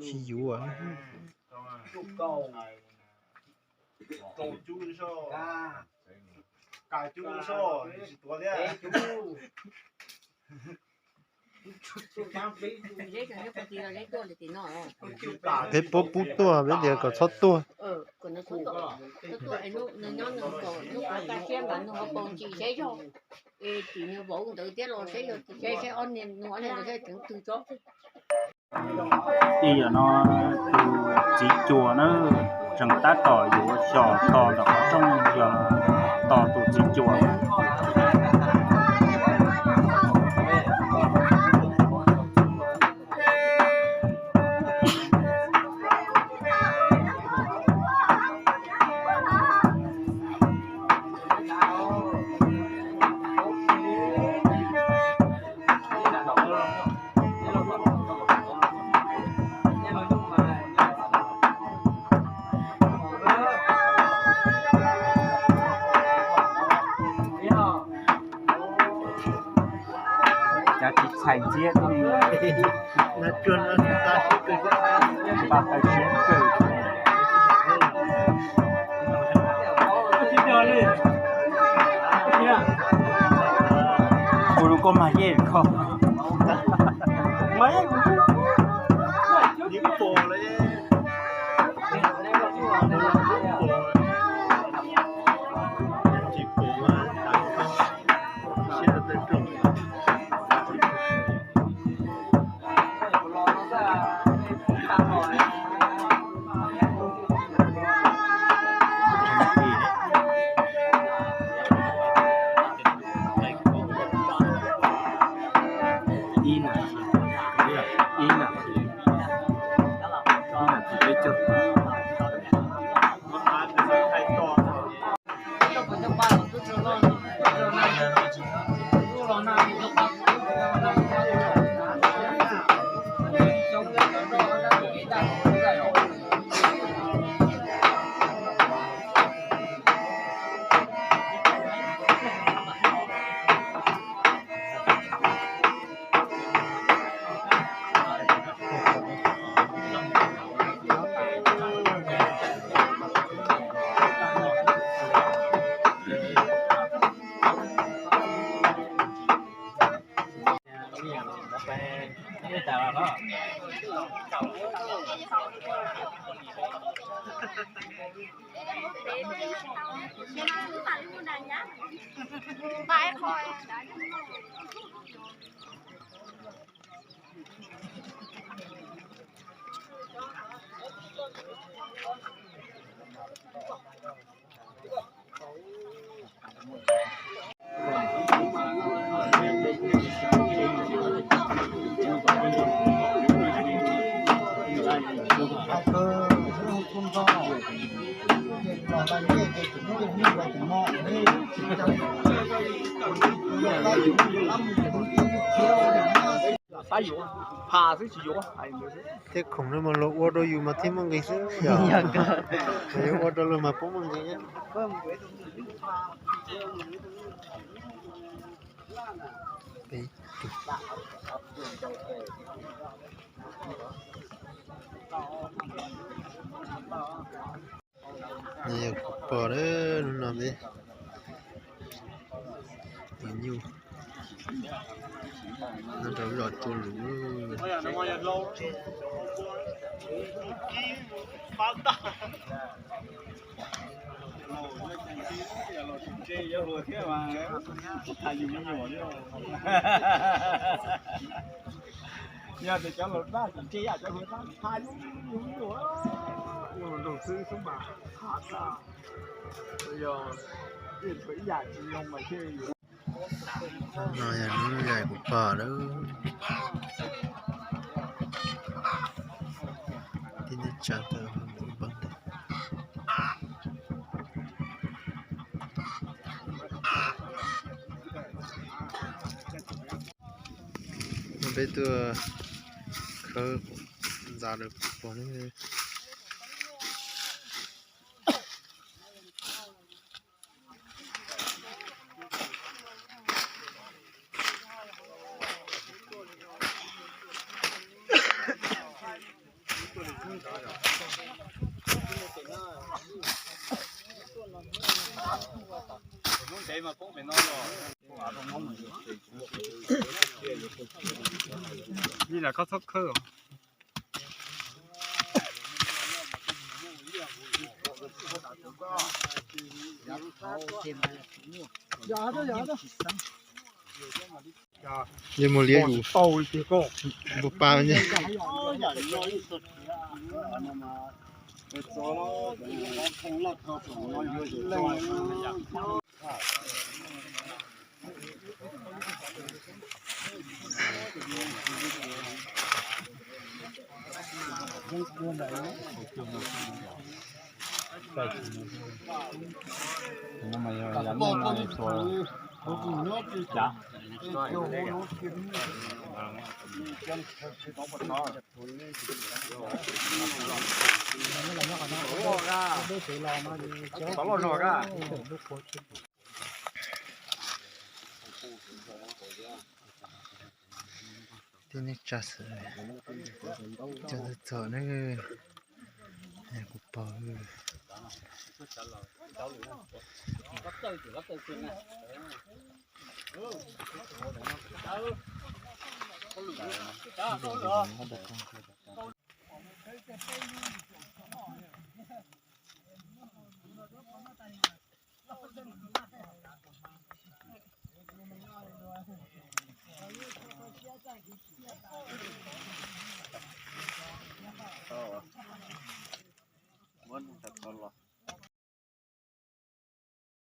Tsis yuav. Peb puab pub tuaj, peb tias kom txhob tuaj. Ib yam no tus txiv cuas na, tseem tab tom yuav xyom tos ntawm qhov rooj yog tos tus txiv cuas. Cov tsis txhais ntxiab, tsis txhais ntxiab kawg. Ua rau koj mag yej kho. Ib nas, ib nas, ib nas peb caug. Tej khoom no mas luag ua rau yus mas thiaj muaj nqis xwb. Yog ua rau luag mas puab muaj nqis. Yog kuv pog, hnub no peb tus nyuj nyob rau lub zos Tsua Luv. Yog tias cov laus dab tsis ntse yam cov hluas dab tha yus yus yus, yus laus xwb xwb mas tha tag. Yog ib yam tsis zoo mas thiaj yus. No yog hnub yog kuv pog lawm. Tib neeg tsa tawm npawg ntawd. No peb tuaj khawb ntxa rau kuv pog ne. Li lam koj txhob khawb os. Yog mus liab zus npua pa ne. Tib neeg tsa xwm cov txog txog ne, kuv pom.